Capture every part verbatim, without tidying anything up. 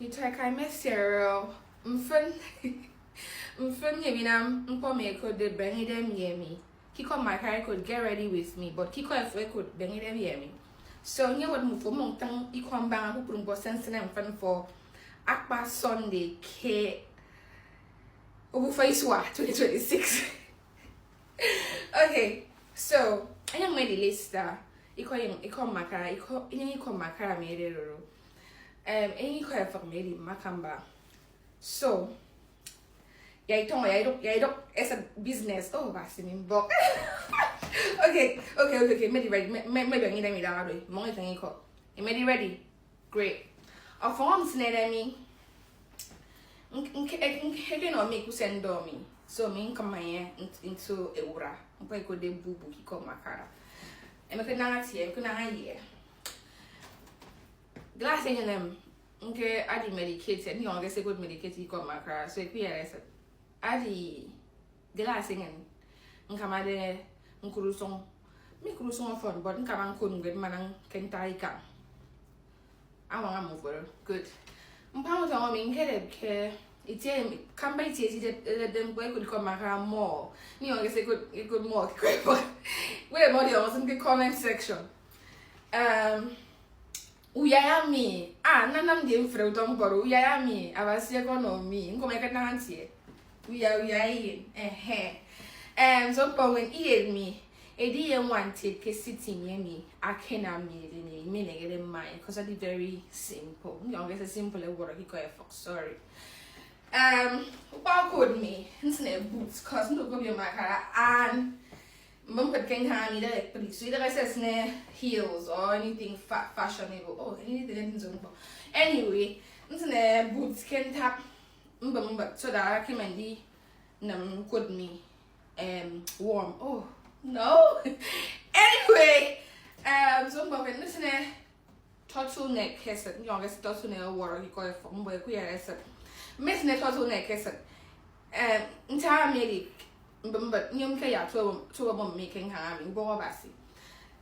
Ita eka imesiere mfịn mfịn ye minam ñkpọ mi ẹkotde Beñidem ye mi. Ke ikọ Makara ẹkot Get Ready With Me, but ke ikọ ẹfọk ẹkot Beñidem ye mi. So nyewet mmufo mmọñtịñ ikọ mbaña kpukpru ñkpọ se nsịne mfịn for akpa Sunday ke obufa isua twenty twenty-six. Okay, so enyịñ edi Lista, ikọ enyịñ ikọ Makara, ikọ enyịñ ikọ Makara mi edi Eroro. Um, enyịñ ikọ ẹfọk mi edi Makamba. So ya itọñọ ya idụk ya idụk esịt business. Oh, basi mi mbọk. Okay, okay, okay, okay. Medi ready. Me me me bang ida mi da do. Mong itang ikọ. Medi ready. Great. Ọfọñ nsịnede mi. Nkenọ mi ke usen do mi. So mi nkama ye into ewura. Mpa ikode bubu kiko Makara. Emeke nanga tie, emeke nanga ye. Glass enyene m nke adi medicated, ni onge se good medicated iko Makara. So ekpiyere se adi glass enyen nkamade nkurusong. Mi kurusong ofon, but nkama nkun ngwed manang kenta ikang. Awanga muforo. Good. Mpañ utọñọ mi nkedep ke itie kamba itie itie edep mkpo ekudiko Makara more. Ni onge se good good more. Where more the on the comment section. Um, uyaya mi ah nanam di mfre utọ mbọrọ uyaya mi abasi ekono mi nkoma ekedinam ntie. Uya uya iyen ehe. Em so kpọnwen iyen mi edi ye nwantiet ke sitting ye mi akenam mi edi mi menegede mma because adi very simple. Ndio ngese simple e woro kiko e fuck sorry. Um, ukpa code mi nsine boots cause ndo go bi Makara and mbe mkpet ke ñkañ mi idịghe ekpri so idịghe se esịne heels or anything fa fashionable oh anything edi nso ñkpọ. Anyway, nsịne boots ke ntak mbe mbe so that I can ndi nam code mi um warm oh no. Anyway, um so mgbe nsịne turtleneck headset, nyọrọ gị turtleneck wọrọ gị kọrọ fọ mgbe ekwu ya headset. Mmesi ne turtleneck headset. Em, nta mi edi mbe mbe nyom ke ya tuwe tuwe mom mi ke nka mi ngbo basi.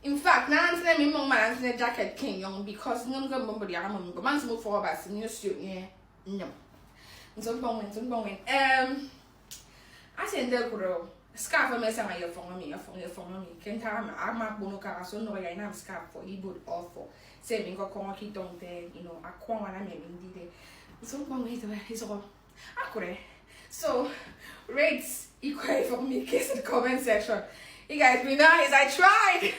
In fact, na ntine mi mong ma ntine jacket king yong because nyom ke mbe mbe ya mom ngbo man smu fọ basi nyo sio nye nyom. Nzo mbongwen, nzo mbongwen. Em, ase nde kuro scarf emi esaña ye ọfọñ emi ọfọñ ye ọfọñ emi ke ntak ama ama kpono kara so nnọrọ ya inam scarf for ibot or for se emi nkọkọñọ ke itọñ nte you know akwa nwana mi emi ndide. So mkpọñ ito isọkọ akure. So rate ikọ ifọk mi ke the comment section. You guys be nice, I tried.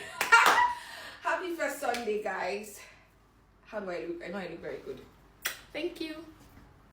Happy first Sunday, guys. How do I look? I know I look very good. Thank you.